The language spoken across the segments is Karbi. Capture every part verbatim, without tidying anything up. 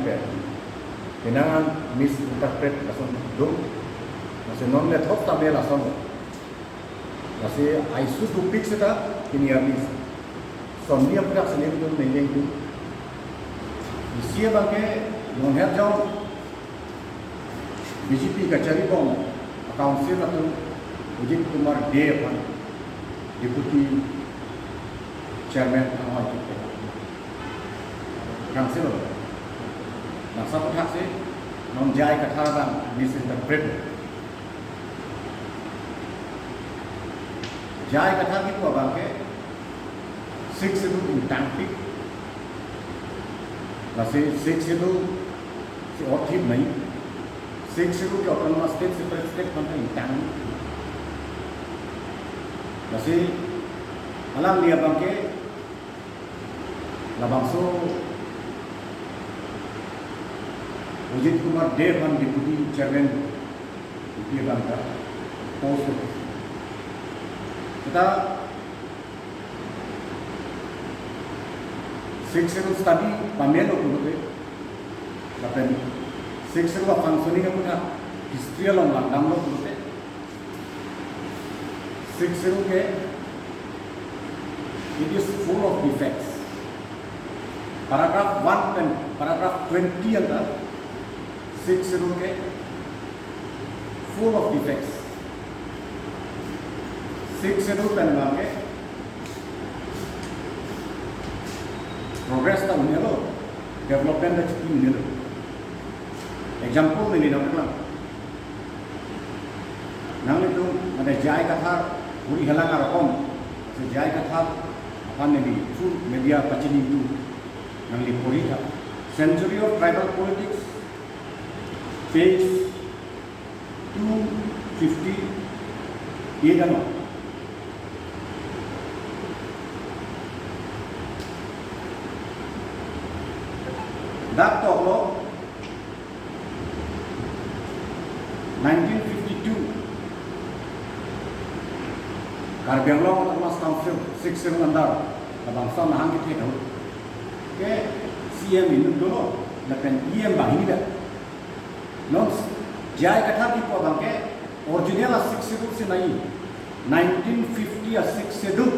Pen penang an misinterpret lason do. Lasi non le thok tame lason. Lasi aisu dupik seta kini arni. Son dia prak sini betul nengeng tu. Isi abangke non her jong B J P kachari bom council atum Ujit Kumar Dey aphan deputy chairman anghoi kepek. Council nang sapu thak si non J I Kathar abang misinterpret. J I Kathar kipu abangke Sixth Schedule ingtangpik. Lasi Sixth Schedule si othip nai. Sixth Schedule ke autonomous state, separate state aphan ta ingtang. Lasi alangli abangke labangso Ujit Kumar Dey aphan deputy chairman ipi abang ta post. Kita Sixth Schedule study pamelo pulote, lapen Sixth Schedule functioning aputhak history along langdamlo pulote, Sixth Schedule ke, it is full of defects. Paragraph one pen paragraph twenty anta Sixth Schedule ke full of defects. Sixth Schedule pen abangke progress ta un-elo, development ta chiki un-elo. Example neli nangpaklang. Nanglitum, mane J I Kathar pori helang arokom, J I Kathar aphan neli through media pachini tu nangli pori tha. Century of Tribal Politics, page two fifty-eight ano. Dak toklo, nineteen fifty-two, Karbi Anglong Autonomous Council, Sixth Schedule under, labangso mahang kethe do. Ke C M inut dolo, lapen E M banghini dak. Non J I Kathar kipu abangke original a Sixth Schedule si nai. Nineteen fifty a Sixth Schedule.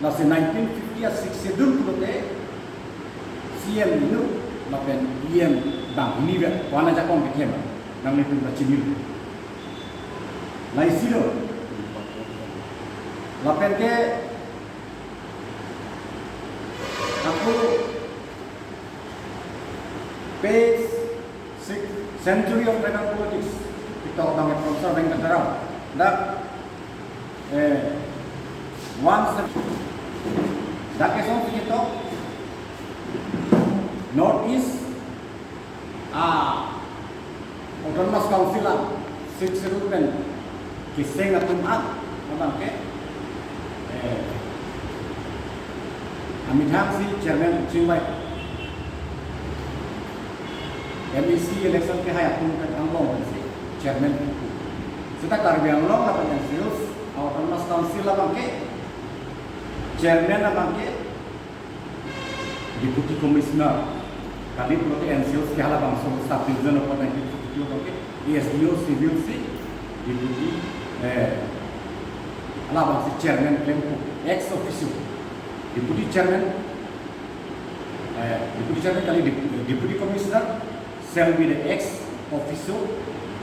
Lasi nineteen fifty a Sixth Schedule pulote C M inut lapen E M banghini dak, ko-an ajakong kethe ma, nanglitum ta chini. Lasi lo. Lapen ke ako page six, Century of Tribal Politics, itok abang Professor Venkata Rao. Dak, eh, one seven, dak kesong si itok, North East, ah, Autonomous Council a Sixth Schedule pen keseng atum an, abangke, eh, amethang si chairman chingvai. M A C election kehai atum pen angbong si chairman kipu. Seta Karbi Anglong lapen N C Hills Autonomous Council abangke chairman abangke Deputy Commissioner, kali pulote N C Hills ke halabangso sub division of nineteen fifty-two ke, S D O Civil si Deputy, eh, halabangsi Chairman klempo, ex officio. Deputy Chairman, eh, Deputy Chairman kali Dep-, Deputy Commissioner shall be the ex officio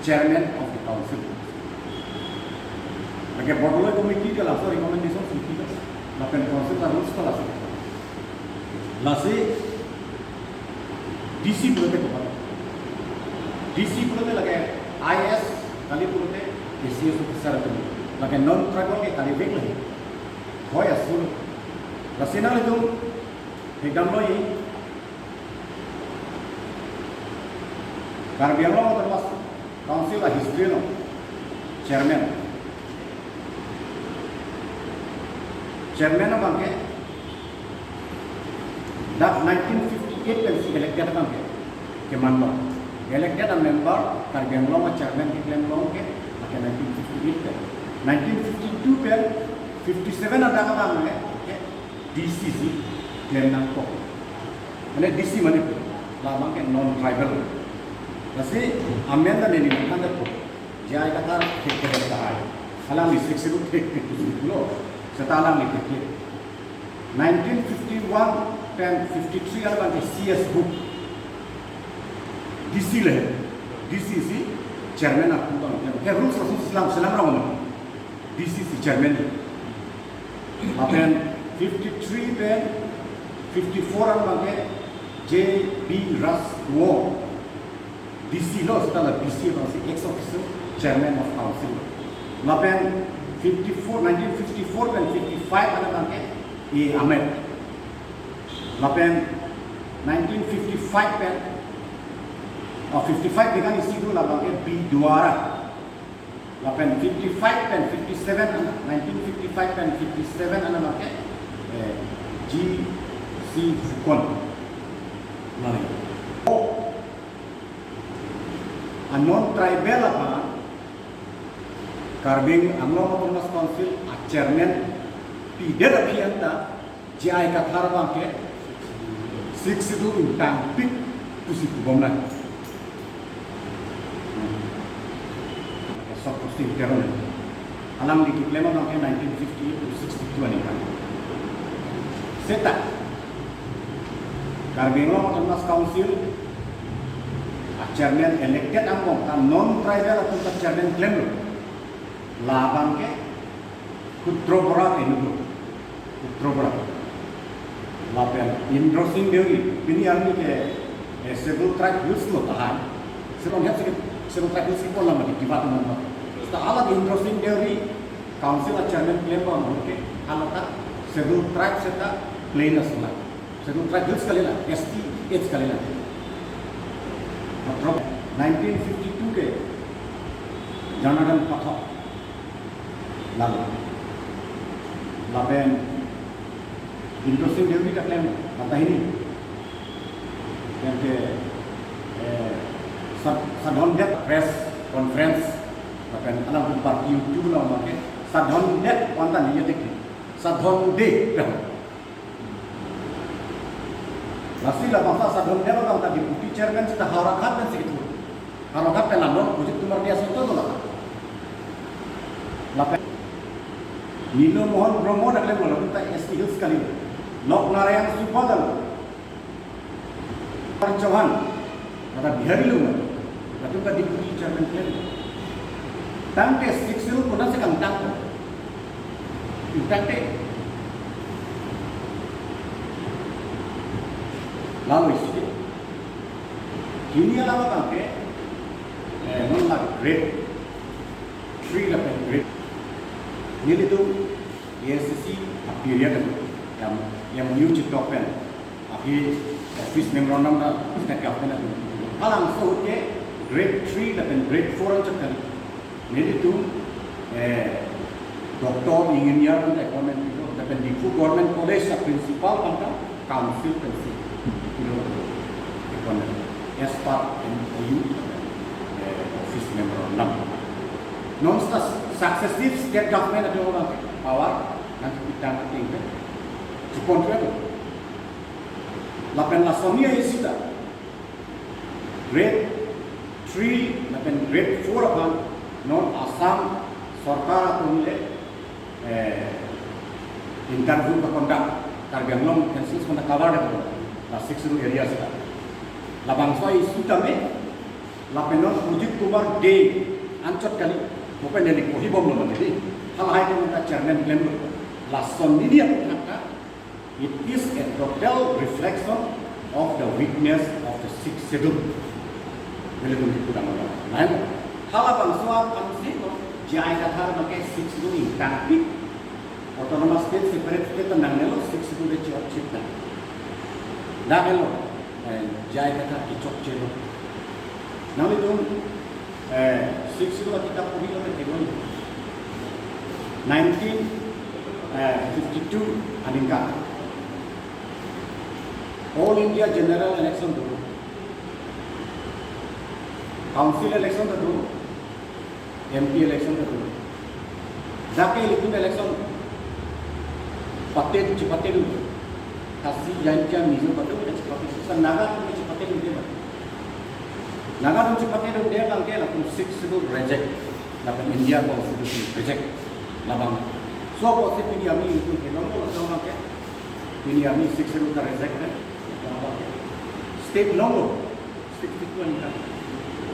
chairman of the council. Lake Bordoloi committee ke laso recommendation si kipi, lapen council ta rules ta laso. Lasi D C pulote komat? D C pulote lake I A S, kali pulote A C S officer atum. Lake non tribal ke kali vek lagi. Hoi asul. Lasi nanglitum ekdam noi, Karbi Anglong Autonomous Council a history along chairman. Chairman abangke dak nineteen fifty-eight pensi elected abangke kemanlo. Elected a member Karbi Anglong a chairman keklem long ke lake nineteen fifty-eight pen. Nineteen fifty-two pen fifty-seven adak abangke D C si klem nangkok. Mane D C mane Labang ke non-tribal. Lasi amen ta neli nangthan detpo. J I Kathar thekthedet tahai. Alangli Sixth Schedule thekthek pusi lo. Seta alangli thekthek. Nineteen fifty-one pen fifty-three an abang ke C S Book, D C le. D C si chairman atum abang. Ke rules langsung selam selam rong. D C si chairman. Lapen fifty-three pen fifty-four an abang ke J B Rajkuwar, D C lo, seta la D C abang si ex officio chairman of council. Lapen fifty-four, nineteen fifty-four pen fifty-five an abang ke A Amed. Lapen nineteen fifty-five pen, oh, fifty-five dengan isi do labang ke B Duara. Lapen fifty-five pen fifty-seven an, nineteen fifty-five pen fifty-seven an abang ke, eh, G C Fucon. Nari. Oh. A non-tribal aphan Karbi Anglong Autonomous Council a chairman pidet aphi anta J I Kathar abang ke Sixth Schedule ingtangpik pusi pubom nang. Sok posting teron. Alangli keklem abang ke nineteen fifty-eight to sixty-two aningkan. Seta Karbi Anglong Autonomous Council a chairman elected angbong ta non-tribal atum ta chairman klemlo. Labang ke Khudrang Bora Enugu. Khudrang Bora. Lapen Indra Singh Deuri, pini arni ke, eh, Scheduled Tribe Hills lo tahai. Scheduled Hills ke, Scheduled Tribe Hills ke pon lama di kibat nama. Seta hala Indra Singh Deuri, council a chairman klem abang ke, hala ta Scheduled Tribe seta plain asla. Scheduled Tribe Hills kalila, S T H kalila. Khudrang, nineteen fifty-two ke, Janardan Pathak. Lalu. Lapen Indra Singh Deuri ta klem, kata ini. Yang ke, eh, Sad-, Sadhon Det press conference, lapen alam party YouTube lo make, Sadhon Det, wan ta ni ya tik. Sadhon Det, dah. Lasi labangso Sadhon Det abang ta deputy chairman seta Howraghat pen si ketu. Howraghat pen lamlo, Ajit Kumar Dea Sotto do la. Lapen Nilo Mohan Brahma dak le bola ta S T Hills kali. Lok Narayan Subadar. Kumar Chauhan. Kata Bihari lo. Latum ta deputy chairman klem. Tangte Sixth Schedule konatsi kangtang? Tangte. Lalu isi. Kini alama tangte, eh, non la grade three lapen grade. Nelitum A I C C a period yang, yang new chitok pen. Aphi office memorandum ta state government atum. Halabangso ahut ke grade three lapen grade four anchot kali. Nelitum, eh, doctor, engineer pen appointment pilo, lapen Diphu Government College a principal pen ta council pen si pilo appointment as per M O U, eh, office memorandum. Non seta successive state government atum abang power nangkepitang ating ke chepon tu. Lapen lason ni aisi ta grade three lapen grade four aphan non Assam sorkar atum le, eh, interview ka-conduct, Karbi Anglong census pen ta cover det la Sixth Schedule area seta. Labangso issue tame lapen non Ajit Kumar Dey anchot kali, mo pen neli kohi bomlo mane di. Halahai ke ta chairman klemlo. Lason ni dia ta It is a total reflection of the weakness of the Sixth Schedule. Nelitum kipu dam lo. Lain, halabangso aphan si lo, J I Kathar make Sixth Schedule ingtangpik, autonomous state, separate state nangnelo, Sixth Schedule de chot chit nang. Dak lo, eh, J I Kathar kechokche lo. Nanglitum Eh, Sixth Schedule akitap puri lo, eh, nineteen, eh, fifty-two aningkan All India General Election do. Council election do. M P election do. Dak ke ilitum election pate, chepate do. Khasi, Jaintia, Mizo, pate, chepate. Sa Naga, chepate. Naga atum chepate dunde abang ke latum Sixth Schedule reject, lapen India Constitution reject. Labang so apotsi pini arni itum kelong lo, labang ke pini arni Sixth Schedule ta reject kan. Labang ke state longlo, state itu kan.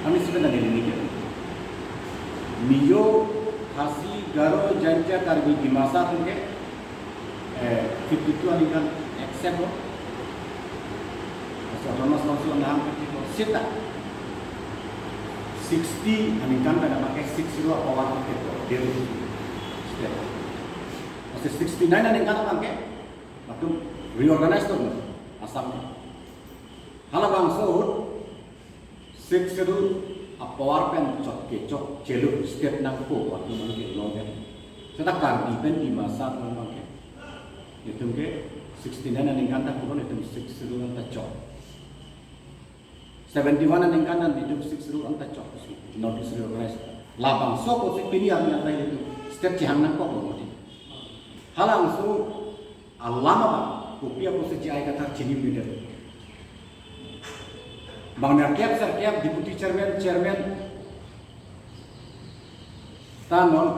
Kami sudah dari ini ke. Mizo, Khasi, Garo, Jaintia, Karbi, Dimasa atum ke eh, fifty-two aningkan accept lo. Masih Autonomous Council naham fifty-four sita. Sixty aningkan pen abang ke Sixth Schedule apower fifty-four Delhi state. Masih sixty-nine aningkan abang ke latum reorganize lo Assam. Halabangso ahut Sixth Schedule apower pen chot ke chokche lo state nangpo, latum abang ke long kan. Seta Karbi pen Dimasa atum abang ke, itum ke sixty-nine aningkan ta kurun itum Sixth Schedule anta chok. Seventy-one aningkan an itum Sixth Schedule anta chok. North East reorganize. Labangso apotsi pini arni anta itum state chehang nangkok lo mati. Halangso alam abang kopi apotsi J I Kathar chini un'edet. Bang nerkep serkep deputy chairman, chairman ta non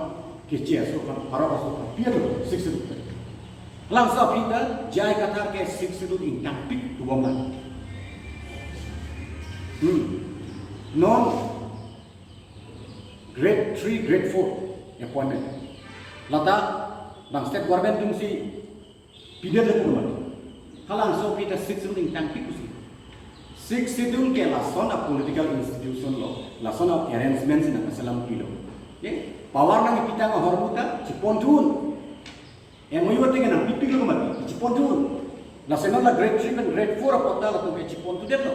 keche aso aphan, parok aso aphan pi-etlo Sixth Schedule. Halangso aphi ta J I Kathar ke Sixth Schedule ingtangpik tubom lang. Hmm. Non grade three, grade four appointment lata bang state government atumsi pidet le pulo mati. Halangso aphi ta Sixth Schedule ingtangpik pusi. Sixth Schedule ke lason a political institution lo, lason a arrangement si nangkaselam pilo. Ye, power nangkepitang ahormu ta chepon thun. M O U ateng nangpipiklo mati, chepon thun. Lason la grade three pen grade four apot ta latum ke chepon thudetlo.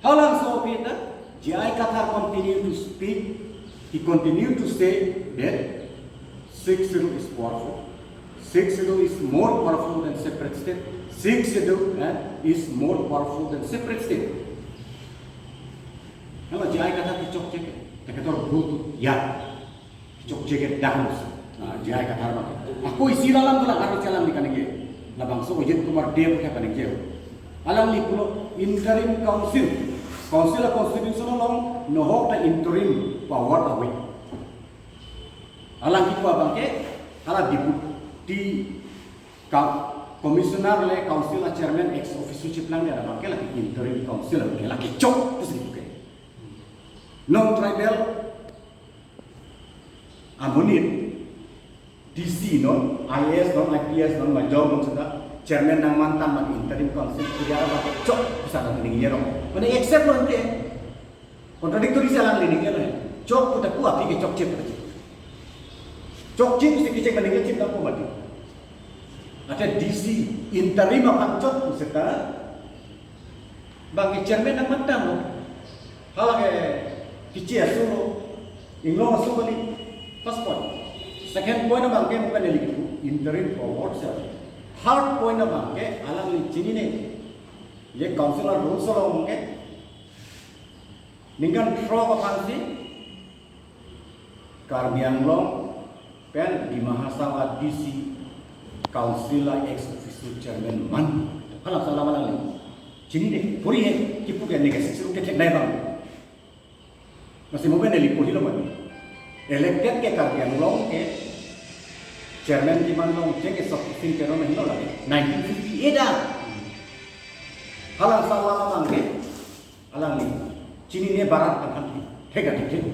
Halangso aphi ta J I Kathar continued to speak, he continued to say that Sixth Schedule is powerful. Sixth Schedule is more powerful than separate state. Sixth Schedule, eh, is more powerful than separate state. Halo J I Kathar kechokche ke, teketor bhut ya. Chokche ke dahus. Nah, J I Kathar abang. Ako isi alam dolang, arni alam di kaningje. Labangso Ajit Kumar Dey ke kaningje. Alangli pulo interim council. Council a constitution along nohok ta interim power ave. Alang kipu abang ke, hala deputy ka-, commissioner le council a chairman ex officio cheplangdet abang ke lake interim council abang ke lake chok pusi ke. Non tribal amonit D C non, I A S non, I P S non, major non seta chairman nangmantang abang interim council, kudara abang chok bisa nang ningjero. Mane accept lo ante. Contradictory si alangli ningjero. Chok puta ku aphi ke chokche puta chok. Chokche pusi kecheng nang ningjechip nangpo mati. Ante D C interim aphan chok pu seta bang ke chairman nangmantanglo. Halake keche aso lo. Inglong aso kali. First point. Second point abang ke mo pen neli kipu interim power si. Third point abang ke alangli chinine. Ye council a rules along ke ningkan throk aphansi Karbi Anglong pen Dima Hasao a D C council a ex officio chairman man. Halabangso alam alangli chinine, puri he, kipu ke neke Sixth Schedule ketheklai abang. Masi mo pen neli purilo mati. Elected ke Karbi Anglong ke chairman keman long, je ke Sokising Teron helo lake nineteen fifty-eight a. Halabangso alam abang ke alangli chinine, barat kan kan thek atik thek.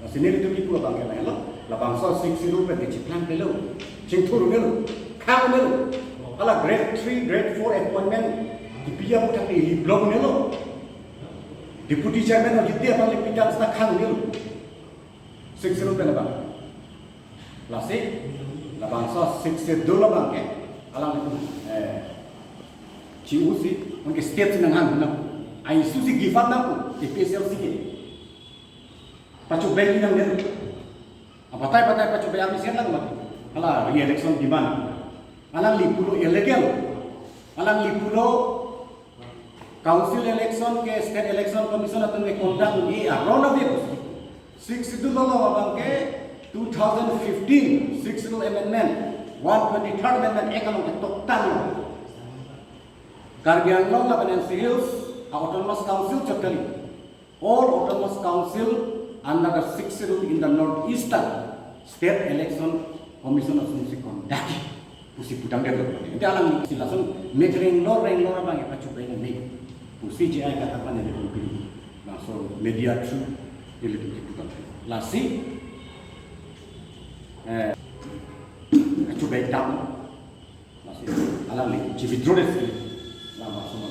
Lasi nelitum kipu abang ke lahelo, labangso Sixth Schedule pen kechiplang pelo, chingthur melo, khang melo. Hala grade three, grade four appointment kipi aputhak neli block melo. Deputy chairman o jiti aphan le pitang seta khang melo. Sixth Schedule pen abang. Lasi labangso Sixth Schedule abang ke alang, eh, chi-u si, anke state si nanghang nang. Ai su si give up nangpo, A P H L C ke. Pachobei nangnelo. Abatai batai pachobei ami sen lang mati. Hala re-election demand. Alangli pulo illegal. Alangli pulo Council election ke State Election Commission atum ke conduct un-e aron ave. Sixth Schedule along abang ke two thousand fifteen Sixth Schedule Amendment, one twenty-third Amendment Act along ke toktanglo. Karbi Anglong lapen N C Hills Autonomous Council chot kali. All Autonomous Council under the Sixth Schedule in the North Eastern State Election Commission asonsi conduct pusi putangdet lo. Ante alangli si lason mek renglo renglo abang kachubeng me pusi J I Kathar aphan neli pini lason media through nelitum kiputang. Lasi, eh, kachubeng dam. Lasi alangli chi-withdraw det si. Lama semua.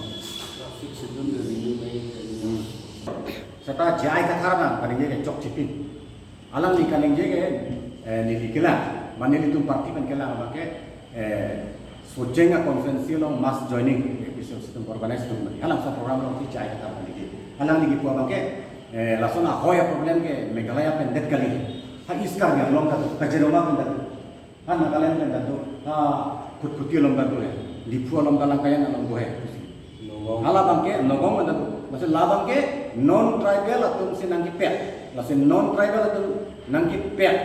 Sixth Schedule renew nangji. Hmm. Seta J I Kathar abang kaningje ke chokche pin. Alangli kaningje ke, eh, neli kelang, mane nelitum party pen kelang abang ke, eh, Socheng a constituency along mass joining A P C system organize tum. Halabangso program alongsi J I Kathar kaningje. Alangli kipu abang ke, eh, lason ahoi a problem ke Meghalaya pen det kali. Ha East Karbi Anglong ta, Kaziranga pen det. Ha Nagaland pen ta do, ha Khutkhuti along ta do he, Diphu along ta, Langkayan along do he. Nagaon. Halabang ke Nagaon pen ta do. Lasi labang ke non tribal atum si nangkepet. Lasi non tribal atum nangkepet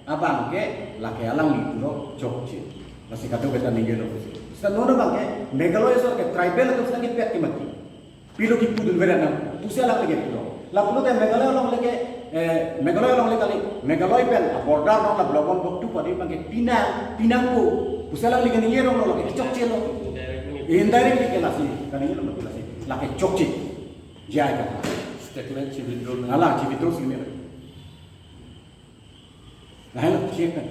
abang ke lake alangli pulo chokche. Lasi kadokave ta ningjelo. Seta non abang ke Meghalaya asor ke tribal atum si nangkepet ke mati. Pilo kipudun veran nang, pusi alangli ke pulo. Lapulote Meghalaya along le ke, eh, Meghalaya along le kali, Meghalaya pen, ah, border along la block one, block two padi abang ke pinang, pinangpo. Pusi alangli ke ningje rong lo, lake chokche lo. Indirectly ke lasi, kaningjelo lasi, lake chokche. J I Kathar. Statement chi-withdraw nang. Ala, chi-withdraw si me. Lahelo, check kan.